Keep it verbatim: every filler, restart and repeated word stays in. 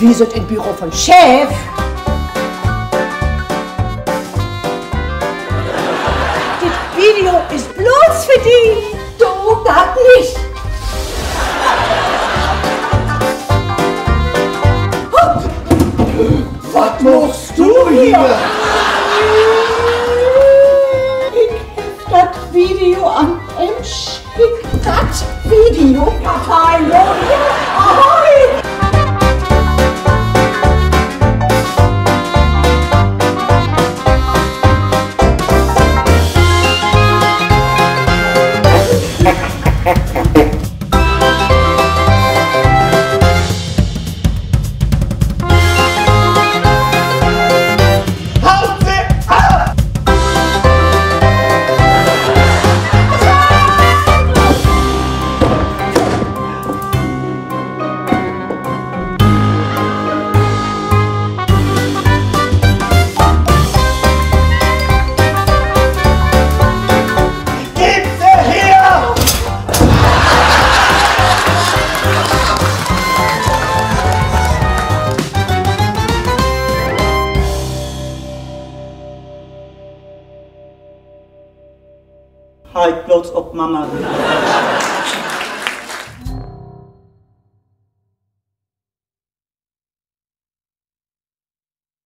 Wi sünd in't Büro von Chef. Dit Video is blots för di. Do dat nich. Wat maakst du hier? Ik heff dat Video an em schickt. Dat Video, Partei, Ahoi! Haut se af! Geevt se her! Halt blots op, Mama.